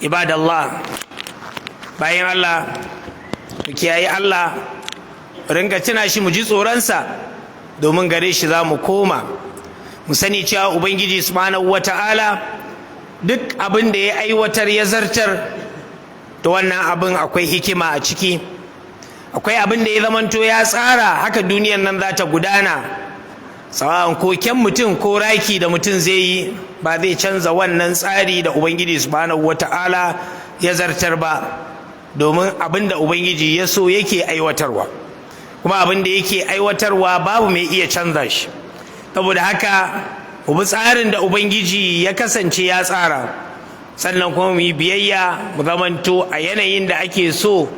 Ibadallah, bayan Allah, mu kiyaye Allah, ringa tuna shi, mu ji tsoronsa, domin gare shi za mu koma. Mu sani cewa Ubangiji Subhanahu wata'ala duk abin da ya aiwatar, ya zartar, to wannan abin akwai hikima a ciki, akwai abin da ya zamanto ya tsara haka duniyar nan za ta gudana. Sawa'an koken mutum ko raki da mutum zai yi, ba zai canza wannan tsari da Ubangiji Subhanahu wata'ala ya zartar ba, domin abin da Ubangiji ya so yake aiwatarwa, kuma abin da yake aiwatarwa babu mai iya canza shi. Saboda haka mu bi tsarin da Ubangiji ya kasance ya tsara, sannan kuma mu yi biyayya, mu zamanto a yanayin da ake so,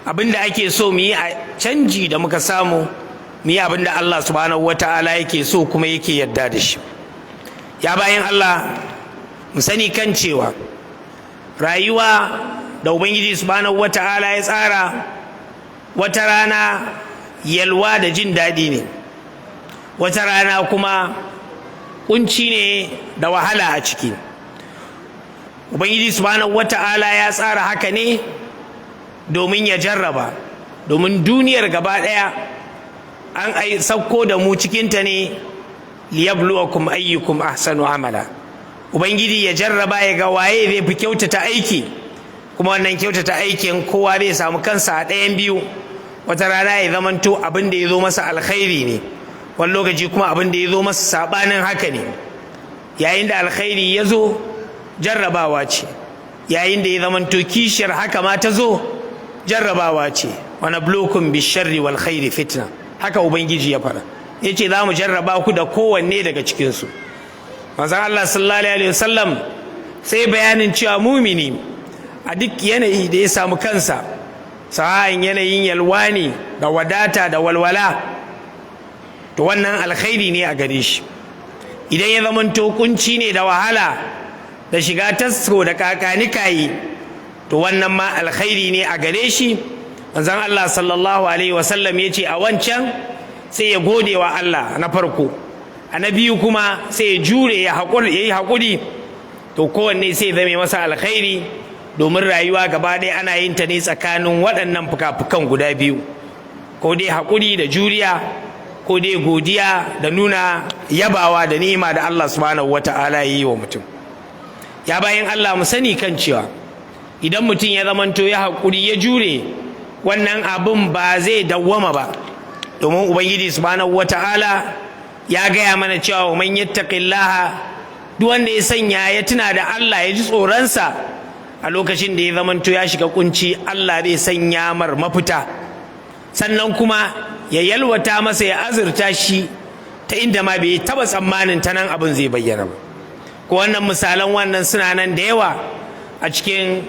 abin da ake so mu yi a canji da muka samu, mu yi abin da Allah Subhanahu wata'ala yake so kuma yake yarda da shi. Ya bayan Allah, mu sani kan cewa rayuwa da Ubangiji Subhanahu wata'ala ya tsara, wata rana yalwa da jin daɗi ne, wata rana kuma kunci ne da wahala a ciki. Ubangiji Subhanahu wata'ala ya tsara haka ne domin ya jarraba, domin duniyar gaba ɗaya an ai sauko da mu cikinta ne liyabluwakum ayyukum ahsanu amala. Ubangiji ya jarraba ya ga waye zai fi kyautata aiki. Kuma wannan kyautata aikin, kowa zai samu kansa a ɗayan biyu: wata rana ya zamanto abin da ya zo masa alkhairi ne, wani lokaci kuma abin da ya zo masa saɓanin haka ne. Yayin da alkhairi ya zo, jarrabawa ce; yayin da ya zamanto kishiyar haka ma ta zo, jarrabawa ce. Wa nablukum bisharri wal khairi fitna, haka Ubangiji ya faɗa, ya ce za mu jarraba ku da kowanne daga cikinsu. Manzon Allah sallallahu alaihi wasallam sai bayanin cewa mumini a duk yanayi da ya samu kansa, sawa'an yanayin yalwa ne da wadata da walwala, to wannan alkhairi ne a gare shi. Idan ya zamanto kunci ne da wahala da shiga tasko da kakanikayi, to wannan ma alkhairi ne a gare shi. Manzon Allah sallallahu alaihi wasallam ya ce a wancan sai ya gode wa Allah na farko, a na biyu kuma sai ya jure, ya yi haƙuri, to kowanne sai zame masa alkhairi, domin rayuwa gaba ɗaya ana yin ta ne tsakanin waɗannan fuka-fukan guda biyu: ko dai haƙuri da juriya, ko dai godiya da nuna yabawa da ni'ima da Allah Subhanahu wata'ala ya yi wa mutum. Ya bayan Allah, mu sani kan cewa idan mutum ya zamanto ya haƙuri, ya jure, wannan abin ba zai dawwama ba, domin Ubangiji Subhanahu wata'ala ya gaya mana cewa man yattaqillaha, duk wanda ya sanya ya tuna da Allah, ya ji tsoronsa a lokacin da ya zamanto ya shiga kunci, Allah zai sanya mar mafita, sannan kuma ya yalwata masa, ya azurta shi ta inda ma bai taba tsammanin ta nan abin zai bayyana ba. Ko wannan misalan wannan suna nan da yawa a cikin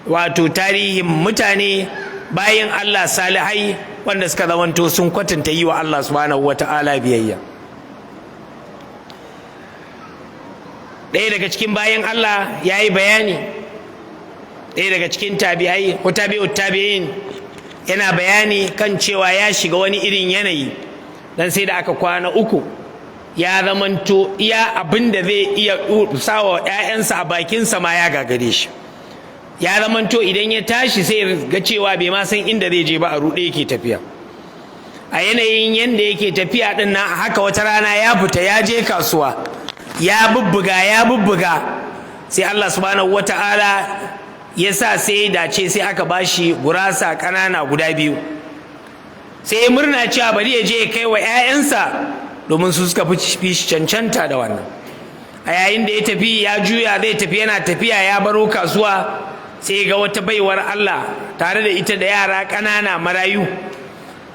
wato tarihin mutane, bayan Allah salihai wanda suka zamanto sun kwatanta yi wa Allah Subhanahu wata'ala biyayya. Ɗaya daga cikin bayan Allah ya yi bayani, ɗaya daga cikin tabi'ai ko tabi'ut tabi'in, yana bayani kan cewa ya shiga wani irin yanayi, dan sai da aka kwana 3 ya zamanto iya abin da zai iya sawa ‘ya'yansa a bakinsa ma ya gagare shi. Ya zamanto idan ya tashi sai ga cewa bai ma san inda zai je ba, a ruɗe yake tafiya. A yanayin yanda yake tafiya din nan haka, wata rana ya fita ya je kasuwa, ya bubbuga, ya bubbuga, sai Allah Subhanahu wata'ala ya sa sai dace, sai aka bashi gurasa ƙanana guda biyu. Sai ya murna cewa bari ya je ya kai wa 'ya'yansa, domin su suka fi cancanta da wannan. A yayin da ya tafi, ya juya zai tafi, yana tafiya ya baro kasuwa, sai ga wata baiwar Allah tare da ita da yara ƙanana marayu.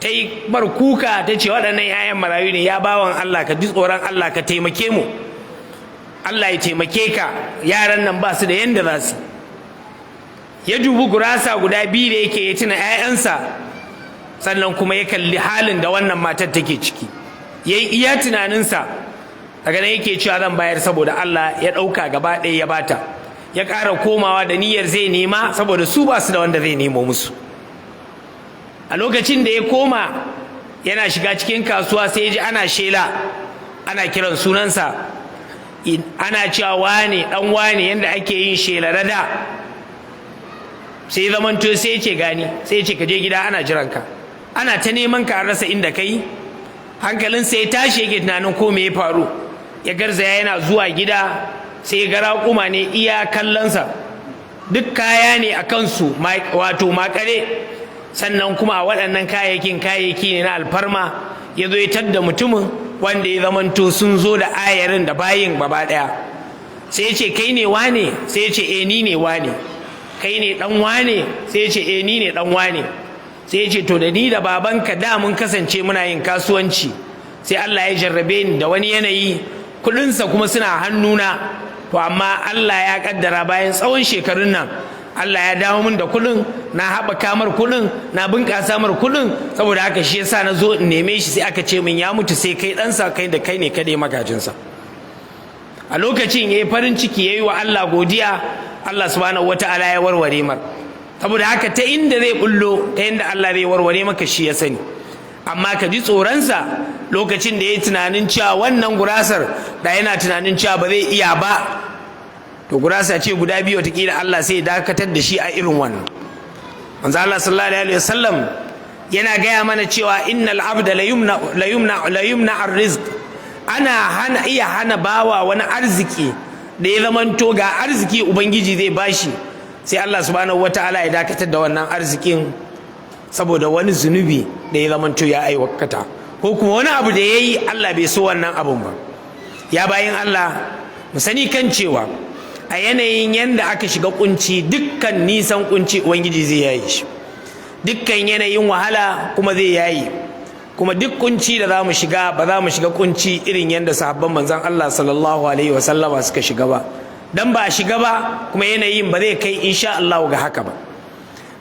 Ta yi bar kuka, ta ce, "Waɗannan 'ya'yan marayu ne, ya bawan Allah, ka ji tsoron Allah ka taimake mu, Allah ya taimake ka, yaran nan ba su da yanda za su." Ya dubi gurasa guda biyu da yake, ya tuna 'ya'yansa, sannan kuma ya kalli halin da wannan matar take ciki, ya yi iya tunaninsa. Daga nan yake cewa, "Zan bayar saboda Allah." Ya ɗauka gaba ɗaya ya bata. Ya ƙara komawa da niyyar zai nema, saboda su ba su da wanda zai nemo musu. A lokacin da ya koma, yana shiga cikin kasuwa sai ya ji ana shela, ana kiran sunansa. Ana cewa wane dan wane, yanda ake yin shela na da. Sai zamanto sai ce gani, sai ce ka je gida, ana jiranka, ana ta neman ka, an rasa inda kai. Hankalin sai tashi, yake tunanin ko me ya faru. Ya garzaya, yana zuwa gida sai ga raƙuma ne iya kallonsa, duk kaya ne a kansu, wato makare. Sannan kuma a waɗannan kayayyakin, kayayyaki ne na alfarma. Ya zo ya tadda mutumin wanda ya zamanto sun zo da ayarin da bayin gaba ɗaya. Sai ya ce, "Kai ne wane?" Sai ya ce, "Eh, ni ne wane." "Kai ne dan wane?" Sai ya ce, "Eh, ni ne dan wane." Sai ya ce, "To, da ni da babanka da mun kasance muna yin kasuwanci, sai Allah ya jarrabe ni da wani yanayi, kudinsa kuma suna hannuna. To, amma Allah ya kaddara bayan tsawon shekarun nan Allah ya dawo min da kudin, na haɓaka mar kudin, na bunƙasa mar kudin. Saboda haka shi yasa na zo in neme shi, sai aka ce min ya mutu, sai kai ɗansa, kai da kai ne kadai magajinsa." A lokacin ya yi farin ciki, ya yi wa Allah godiya. Allah subhanahu wata'ala ya warware mar. Saboda haka ta inda zai bullo, ta inda Allah zai warware maka, shi ya sani. Amma ka ji tsoronsa. Lokacin da ya yi tunanin cewa wannan gurasar da yana tunanin cewa ba zai iya ba, to gurasa ce guda biyu, watakila Allah sai ya dakatar da shi a irin wannan. Manzo Allah sallallahu alaihi wasallam yana gaya mana cewa innal abda la yumna la yumna la yumna arrizq. Ana hana, iya hana bawa wani arziki da ya zamanto ga arziki Ubangiji zai bashi, sai Allah subhanahu wataala ya dakatar da wannan arzikin saboda wani zunubi da ya zamanto ya aiwakata, ko kuma wani abu da ya yi Allah bai so wannan abun ba. Ya bayin Allah, mu sani kan cewa a yanayin yanda aka shiga kunci, dukkan nisan kunci Ubangiji zai yaye shi, dukkan yanayin wahala kuma zai yaye. Kuma duk kunci da za mu shiga, ba za mu shiga kunci irin yadda sahabban manzon Allah sallallahu alaihi wasallama suka shiga ba, dan ba a shiga ba, kuma yanayin ba zai kai insha Allah ga haka ba.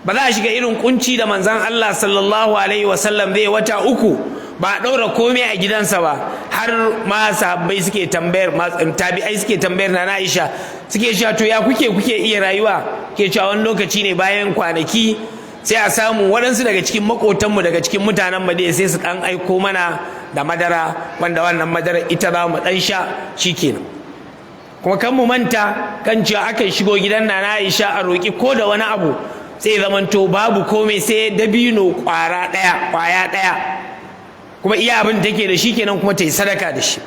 Ba za a shiga irin kunci da manzon Allah sallallahu alaihi wasallam zai wata 3 ba a ɗaura komai a gidansa ba, har ma sahabbai suke tambayar, tabi'ai suke tambayar na Aisha, suke cewa, "To, ya kuke iya rayuwa?" Ke cewa wani lokaci ne bayan kwanaki sai a samu waɗansu daga cikin makotanmu, daga cikin mutanen Madina, sai su ɗan aiko mana da madara, wanda wannan madara ita za mu ɗan sha, shikenan. Kuma kan mu manta kan cewa akan shigo gidan Nana Aisha a roƙi ko da wani abu, sai zamanto babu komai sai dabino ƙwara ɗaya, ƙwaya ɗaya, kuma iya abin da take da shi kenan, kuma ta yi sadaka da shi.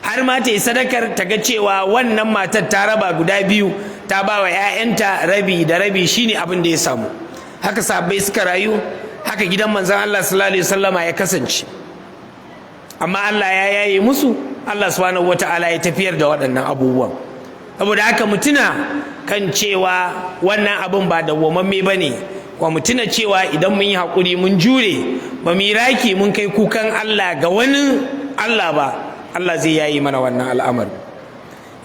Har ma ta yi sadakar, ta ga cewa wannan matar ta raba guda biyu, ta ba wa 'ya'yanta rabi da rabi, shine abin da ya samu. Haka sahabbai suka rayu, haka gidan manzon Allah sallallahu alaihi wasallama ya kasance. Amma Allah ya yaye musu, Allah subhanahu wata'ala ya tafiyar da waɗannan abubuwan. Saboda haka mu tuna kan cewa wannan abin ba dawwamamme ba ne, kuma mu tuna cewa idan mun yi haƙuri, mun jure, ba mu yi raki mun kai kukan Allah ga wani Allah ba, Allah zai yayi mana wannan al'amari.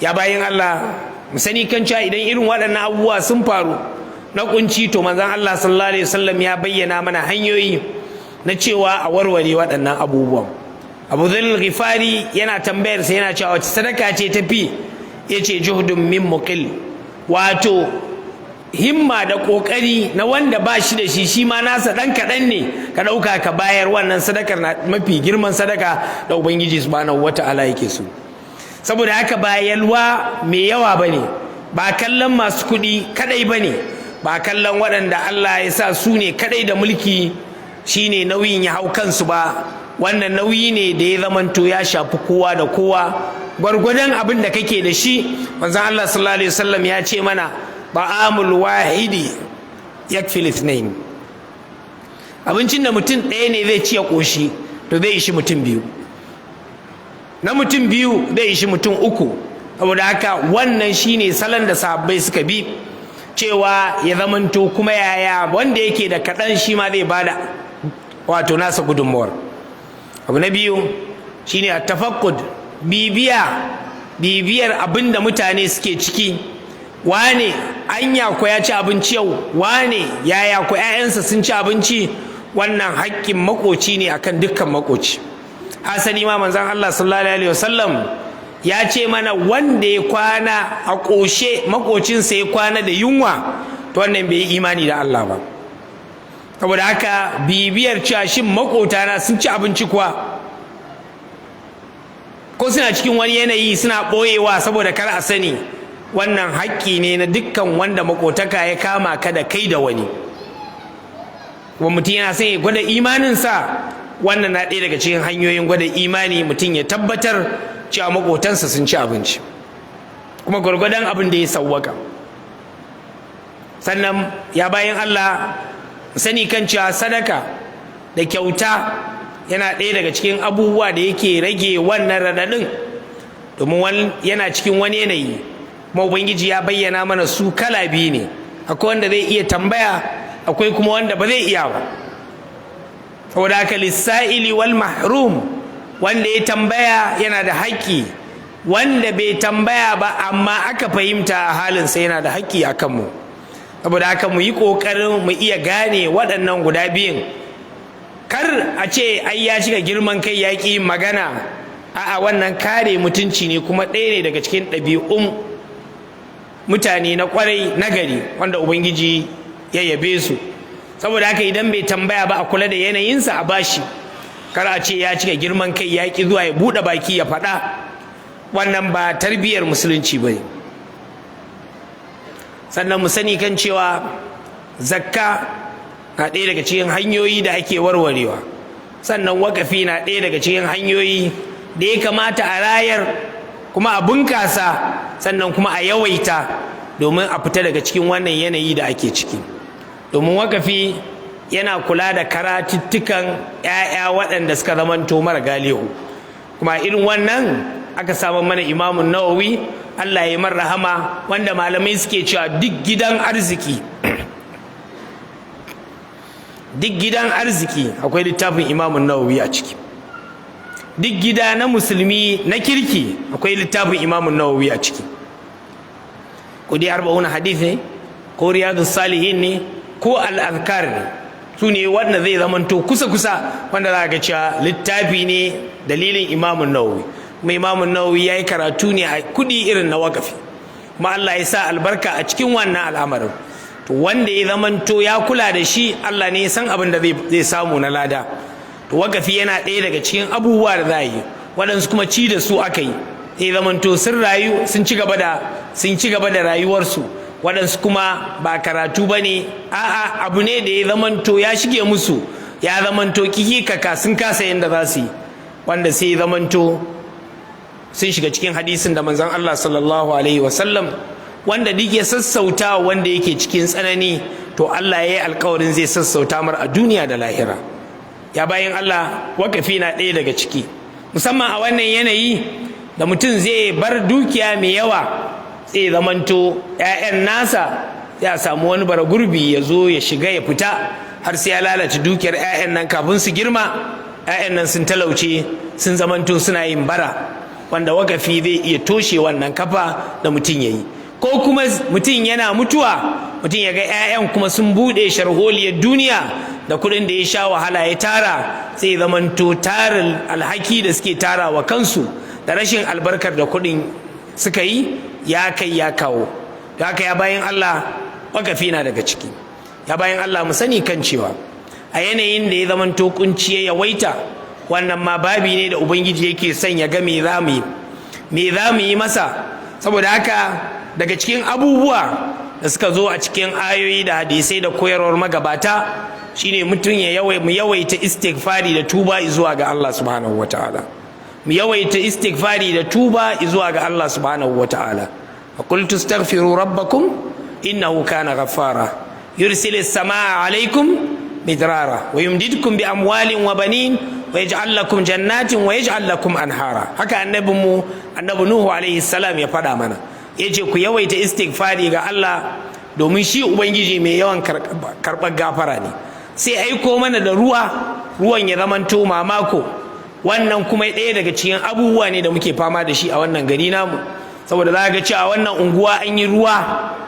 Ya bayin Allah, mu sani kan cewa idan irin waɗannan abubuwa sun faru na kunci, to manzon Allah sallallahu alaihi wasallam ya bayyana mana hanyoyi na cewa a warware waɗannan abubuwan. Abu Dhul Ghifari yana tambayar sa, yana cewa, "Wace sadaka ce tafi?" Yace, "Juhdun min muqil," wato himma da kokari na wanda ba shi da shi, shi ma nasa dan kaɗan ne, ka ɗauka ka bayar. Wannan sadakar na mafi girman sadaka da Ubangiji subhanahu wata'ala yake so. Saboda haka ba yalwa mai yawa ba ne, ba kallon masu kuɗi kadai ba ne, ba kallon waɗanda Allah ya sa su ne kadai da mulki shine nauyin ya hau kansu ba. Wannan nauyi ne da ya zamanto ya shafi kowa da kowa, gwargwadon abin da kake da shi. Manzon Allah sallallahu alaihi wasallam ya ce mana, ta'amul wahidi yakfi ithnain. Abincin da mutum ɗaya ne zai ci ya ƙoshi, to zai ishi mutum biyu, na mutum biyu zai ishi mutum uku. Saboda haka wannan shine salon da sahabbai suka bi, cewa ya zamanto kuma yaya wanda yake da kaɗan shi ma zai bada wato nasa gudunmawar. Abu na biyu shine a tafakkud, bibiya, bibiyar abin da mutane suke ciki. Wane anya ko ya ci abinci yau? Wane yaya ko 'ya'yansa sun ci abinci? Wannan haƙƙin makoci ne akan dukkan makoci. Hasali ma manzon Allah sallallahu alaihi wasallam ya ce mana, wanda ya kwana a ƙoshe, makocinsa ya kwana da yunwa, to wannan bai yi imani da Allah ba. Saboda haka bibiyar cewa shin makotana sun ci abinci kuwa, ko Ko suna cikin wani yanayi suna ɓoyewa saboda kar a sani. Wannan haƙƙi ne na dukkan wanda makotaka ya kama ka da kai da wani. Kuma mutum yana son ya gwada imaninsa, wannan na ɗaya daga cikin hanyoyin gwada imani, mutum ya tabbatar cewa makotansa sun ci abinci, kuma gwargwadon abin da ya sawwaka. Sannan ya bayan Allah, sani kan cewa sadaka da kyauta yana ɗaya daga cikin abubuwa da yake rage wannan raɗaɗin, domin yana cikin wani yanayi. Kuma Ubangiji ya bayyana mana su kala biyu ne: akwai wanda zai iya tambaya, akwai kuma wanda ba zai iya ba. Saboda haka lissa'ili wal mahrum, wanda ya tambaya yana da haƙƙi, wanda bai tambaya ba amma aka fahimta a halinsa yana da haƙƙi a kanmu. Saboda haka mu yi ƙoƙarin mu iya gane waɗannan guda biyun. Kar a ce ai ya shiga girman kai, ya ƙi magana. A'a, wannan kare mutunci ne, kuma ɗaya ne daga cikin ɗabi'un mutane na ƙwarai, nagari, wanda Ubangiji ya yabe su. Saboda haka idan bai tambaya ba, a kula da yanayinsa, a bashi. Kar a ce ya cika girman kai, ya ƙi zuwa ya buɗe baki ya faɗa. Wannan ba tarbiyyar Musulunci ba ne. Sannan mu sani kan cewa zakka na ɗaya daga cikin hanyoyi da ake warwarewa. Sannan wakafi na ɗaya daga cikin hanyoyi da ya kamata a rayar, kuma a bunkasa, sannan kuma a yawaita, domin a fita daga cikin wannan yanayi da ake ciki. Domin wakafi yana kula da karatuttukan 'ya'ya waɗanda suka zamanto mara galihu. Kuma irin wannan aka samu mana Imamun Nawawi, Allah ya mar rahama, wanda malamai suke cewa duk gidan arziki, duk gidan arziki akwai littafin Imamun Nawawi a ciki. Duk gida na Musulmi na kirki akwai littafin Imamun Nawawi a ciki, ko dai Arba'una Hadith ne, ko Riyadus Salihin ne, ko Al-Azkar ne. Su ne wanda zai zamanto kusa-kusa, wanda za ga cewa littafi ne dalilin Imamun Nawawi. Kuma Imamun Nawawi ya yi karatu ne a kudi irin na wakafi, kuma Allah ya sa albarka a cikin wannan al'amarin. To wanda ya zamanto ya kula da shi, Allah ne ya san abin da zai samu na lada. To wakafi yana ɗaya daga cikin abubuwa da za a yi. Waɗansu kuma ci da su aka yi, sai zamanto sun rayu, sun ci gaba da rayuwarsu. Waɗansu kuma ba karatu ba ne, a'a, abu ne da ya zamanto ya shige musu, ya zamanto kiki kaka, sun kasa yadda za su yi, wanda sai ya zamanto sun shiga cikin hadisin da manzon Allah sallallahu alaihi wasallam, wanda duk ya sassauta wanda yake cikin tsanani, to Allah ya yi alkawarin zai sassauta mar a duniya da lahira. Ya bayan Allah, wakafi na ɗaya daga ciki, musamman a wannan yanayi da mutum zai bar dukiya mai yawa, zai zamanto 'ya'yan nasa ya samu wani bara gurbi ya zo ya shiga ya fita, har sai ya lalace dukiyar 'ya'yan nan. Kafin su girma, 'ya'yan nan sun talauce, sun zamanto suna yin bara, wanda wakafi zai iya toshe wannan kafa da mutum ya yi. Ko kuma mutum yana mutuwa, mutum ya ga 'ya'yan kuma sun buɗe sharholiyar duniya da kuɗin da ya sha wahala ya tara, sai zamanto tarin alhaki da suke tara wa kansu da rashin albarkar da kuɗin suka yi ya kai ya kawo. Da haka ya bayan Allah, wakafi na daga ciki. Ya bayan Allah, mu sani kan cewa a yanayin da ya zamanto kunci ya yawaita, wannan ma babi ne da Ubangiji yake son ya ga me za mu yi, me za mu yi masa. Saboda haka daga cikin abubuwa da suka zo a cikin ayoyi da hadisai da koyarwar magabata shine mutum ya yawai mu yawaita istighfari da tuba zuwa ga Allah subhanahu wataala. Mu yawaita istighfari da tuba zuwa ga Allah subhanahu wataala. Qultu astaghfiru rabbakum innahu kana ghaffara, yursilis samaa alaikum midrara, wa yumdidkum bi amwalin wa banin, wa yaj'al lakum jannatin wa yaj'al lakum anhara. Haka annabinmu Annabi Nuhu alaihi salam ya faɗa mana, yace ku yawaita istighfari ga Allah, domin shi Ubangiji mai yawan karɓar gafara ne, sai aiko mana da ruwa, ruwan ya zamanto mamako. Wannan kuma ɗaya daga cikin abubuwa ne da muke fama da shi a wannan gari namu, saboda za ga cewa wannan unguwa an yi ruwa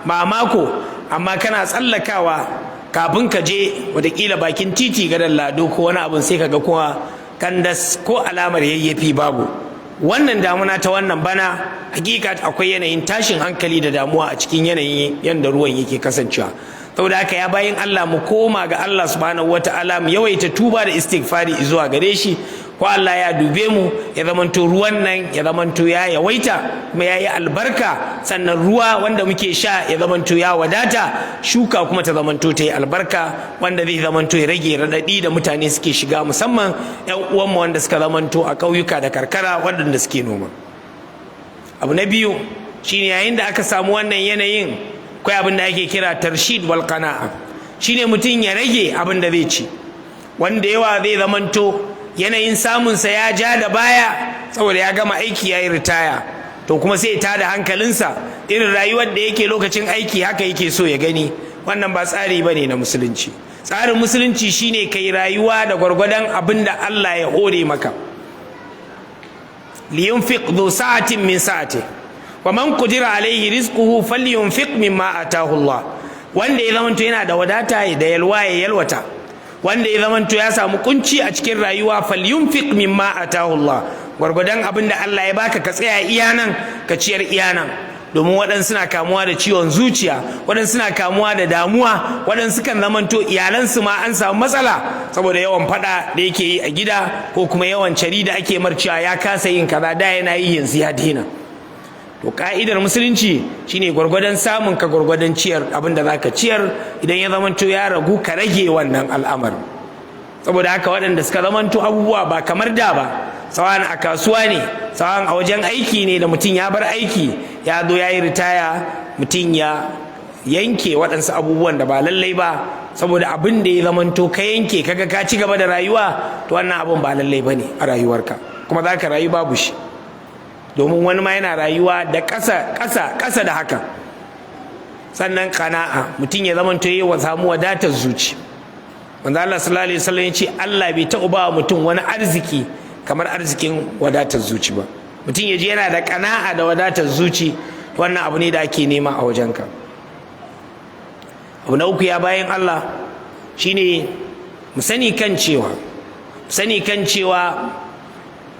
mamako, amma kana tsallakawa kafin ka je watakila bakin titi, Gadon Lado ko wani abun, sai ka ga kuma kandas, ko alamar yayyafi babu. Wannan damuna ta wannan bana, hakika akwai yanayin tashin hankali da damuwa a cikin yanayin yadda ruwan yake kasancewa. Saboda haka ya bayin Allah, mu koma ga Allah subhanahu wataala, mu yawaita tuba da istighfari zuwa gare shi. Ko Allah ya dube mu, ya zamanto ruwan nan ya zamanto ya yawaita kuma ya yi albarka, sannan ruwa wanda muke sha ya zamanto ya wadata, shuka kuma ta zamanto ta yi albarka, wanda zai zamanto ya rage raɗaɗi da mutane suke shiga, musamman 'yan uwanmu wanda suka zamanto a ƙauyuka da karkara waɗanda suke noma. Abu na biyu shine, yayin da aka samu wannan yanayin, akwai abin da ake kira tarshid wal qana'a, shine mutum ya rage abin da zai ci. Wanda yawa zai zamanto yanayin samunsa ya ja da baya saboda ya gama aiki, ya yi ritaya, to kuma sai ya tada hankalinsa, irin rayuwar da yake lokacin aiki haka yake so ya gani. Wannan ba tsari bane na Musulunci. Tsarin Musulunci shine kai rayuwa da gwargwadon abin da Allah ya hore maka. Liyunfiq dhu sa'atin min sa'ati wa man qudira alaihi rizquhu falyunfiq mimma atahu Allah. Wanda ya zamanto yana da wadata da yalwa, ya yalwata. Wanda ya zamanto ya samu kunci a cikin rayuwa, falyunfiq mimma atahu Allah. Gwargwadon abin da Allah ya baka, ka tsaya iya nan, ka ciyar iya nan, domin waɗansu na kamuwa da ciwon zuciya, waɗansu na kamuwa da damuwa, waɗansu kan zamanto iyalansu ma an samu matsala saboda yawan faɗa da yake yi a gida, ko kuma yawan cari da ake marcewa, ya kasa yin kaza, da yana yi, yanzu ya daina. To, ka'idar Musulunci shine gwargwadon samun ka, gwargwadon ciyar abin da zaka ciyar. Idan ya zamanto ya ragu, ka rage wannan al'amarin. Saboda haka, waɗanda suka zamanto abubuwa ba kamar da ba, sawan a kasuwa ne, sawan a wajen aiki ne, da mutum ya bar aiki ya zo ya yi ritaya, mutum ya yanke waɗansu abubuwan da ba lallai ba, saboda abin da ya zamanto ka yanke, kaga ka ci gaba da rayuwa, to wannan abun ba lallai ba ne a rayuwarka, kuma za ka rayu babu shi, domin wani ma yana rayuwa da ƙasa ƙasa ƙasa da haka. Sannan kana'a, mutum ya zamanto yi wa samu wadatar zuci. Wanda Allah sallallahu alaihi wasallam ya ce Allah bai taɓa ba mutum wani arziki kamar arzikin wadatar zuci ba. Mutum ya ji yana da kana'a da wadatar zuci, wannan abu ne da ake nema a wajenka. Abu na uku, ya bayan Allah, shine mu sani kan cewa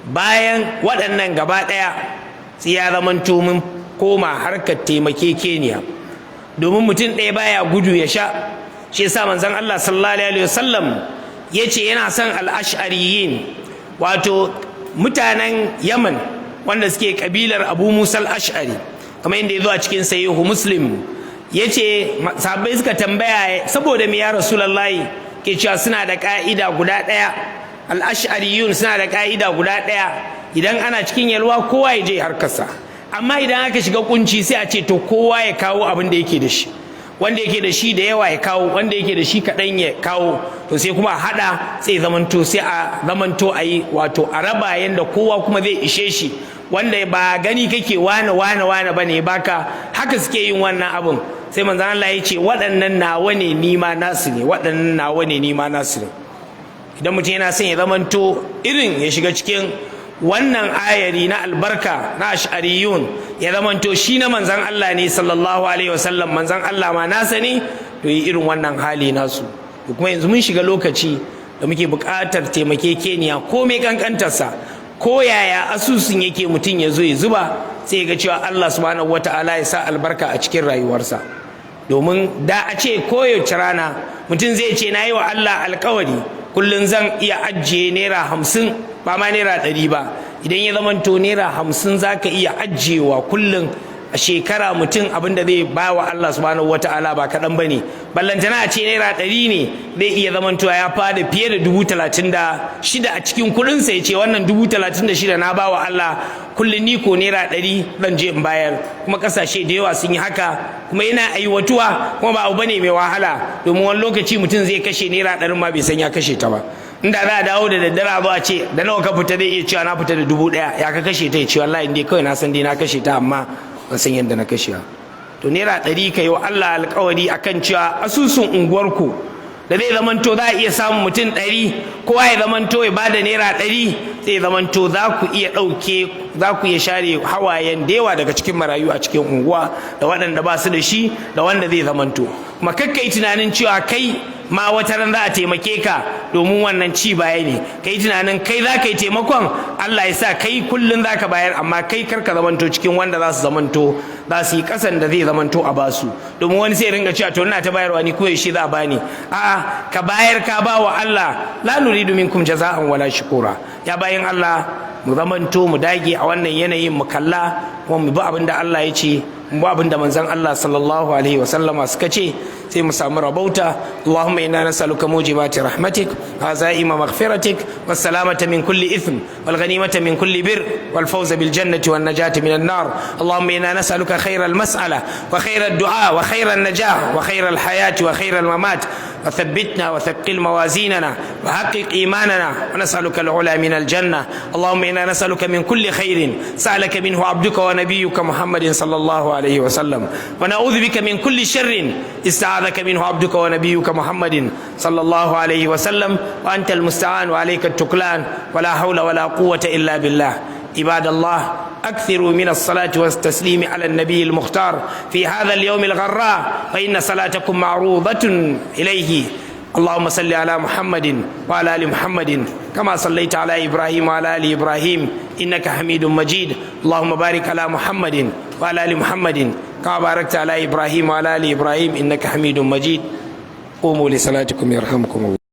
bayan waɗannan gaba ɗaya, sai ya zamanto mun koma harkar taimakekeniya, domin mutum ɗaya baya gudu ya sha. Shi yasa manzon Allah sallallahu alaihi wasallam ya ce yana son al-ash'ariyin, wato mutanen Yaman wanda suke kabilar Abu Musa al-Ash'ari, kamar yadda ya zo a cikin Sahihu Muslim. Ya ce sahabbai suka tambaya, saboda me ya Rasulullahi? Ke cewa suna da ka'ida guda ɗaya, al-ash'ariyun suna da ka'ida guda ɗaya: idan ana cikin yalwa, kowa ya je harkarsa, amma idan aka shiga kunci, sai a ce to kowa ya kawo abin da yake da shi. Wanda yake da shi da yawa ya kawo, wanda yake da shi kaɗan ya kawo, to sai kuma a haɗa, sai zamanto sai a zamanto a yi, wato a raba yanda kowa kuma zai ishe shi, wanda ba gani kake wane wane wane bane baka. Haka suke yin wannan abun. Sai manzon Allah ya ce, waɗannan nawa ne, ni ma nasu ne, waɗannan nawa ne, ni ma nasu ne. Idan mutum yana son ya zamanto irin ya shiga cikin wannan ayari na albarka na ash'ariyun, ya zamanto shi na manzan Allah ne sallallahu alaihi wasallam, manzan Allah ma nasa ne, to yi irin wannan hali nasu. To, kuma yanzu mun shiga lokaci da muke buƙatar taimakekeniya, komai kankantarsa, ko yaya asusun yake, mutum ya zo ya zuba, sai ga cewa Allah subhanahu wata'ala ya sa albarka a cikin rayuwarsa. Domin da a ce koyaushe rana mutum zai ce, na yi wa Allah alkawari kullum zan iya ajiye naira 50, ba ma naira 100 ba. Idan ya zamanto naira 50 za ka iya ajiyewa kullum, a shekara mutum abin da zai ba wa Allah subhanahu wata'ala ba kaɗan ba ne. Ballantana a ce naira 100 ne, zai iya zamantowa ya fada fiye da 36,000 a cikin kuɗinsa. Ya ce wannan 36,000 na ba wa Allah, kullum ni ko naira 100 zan je in bayar. Kuma ƙasashe da yawa sun yi haka, kuma yana aiwatuwa, kuma ba abu bane mai wahala, domin wani lokaci mutum zai kashe naira 100n ma bai san ya kashe ta ba. Inda za a dawo da daddare a zo a ce, da nawa ka fita? Zai iya cewa na fita da 1000. Ya ka kashe ta? Ya ce wallahi dai kawai na san dai na kashe ta, amma ban san yadda na kashe ba. To, naira 100 ka yi wa Allah alkawari akan cewa asusun unguwarku da zai zamanto za a iya samun mutum 100, kowa ya zamanto ya bada naira 100, zai zamanto za ku iya ɗauke, za ku iya share hawayen da yawa daga cikin marayu a cikin unguwa, da waɗanda ba su da shi, da wanda zai zamanto kuma. Kakkai tunanin cewa kai ma wata ran za a taimake ka, domin wannan ci baya ne. Kai tunanin kai za ka yi taimakon, Allah ya sa kai kullum za ka bayar, amma kai kar ka zamanto cikin wanda za su zamanto. Za su yi kasan da zai zamanto a basu, domin wani sai ringa cewa, "To, ina ta bayarwa, ni ko shi za a bani?" A'a, ka bayar ka ba wa Allah. La nuridu minkum jaza'an wala shukura. Ya bayin Allah, mu zamanto mu dage a wannan yanayin, mu kalla kuma mu bi abin da Allah ya ce, mu bi abin da manzon Allah sallallahu alaihi wa sallama suka ce, sai mu samu rabauta. Allahumma inna nas'aluka mujibati rahmatik, azaima maghfiratik, was salamata min kulli ithm, wal ghanimata min kulli bir, wal fawza bil jannati wan najata min nar. Allahumma inna nas'aluka khayra al mas'ala wa khayra ad du'a wa khayra an najah wa khayra al hayati wa khayra al mamat. وثبتنا وثقل موازيننا وحقق إيماننا، ونسألك العلا من الجنة. اللهم إنا نسألك من كل خير سألك منه عبدك ونبيك محمد صلى الله عليه وسلم، ونعوذ بك من كل شر استعاذك منه عبدك ونبيك محمد صلى الله عليه وسلم، وأنت المستعان وعليك التكلان، ولا حول ولا قوة إلا بالله. عباد الله، أكثروا من الصلاة والتسليم على النبي المختار في هذا اليوم الغراء، فإن صلاتكم معروضة إليه. اللهم صل على محمد وعلى آل محمد كما صليت على إبراهيم وعلى آل إبراهيم إنك حميد مجيد. اللهم بارك على محمد وعلى آل محمد كما باركت على إبراهيم وعلى آل إبراهيم إنك حميد مجيد. قوموا لصلاتكم يرحمكم الله.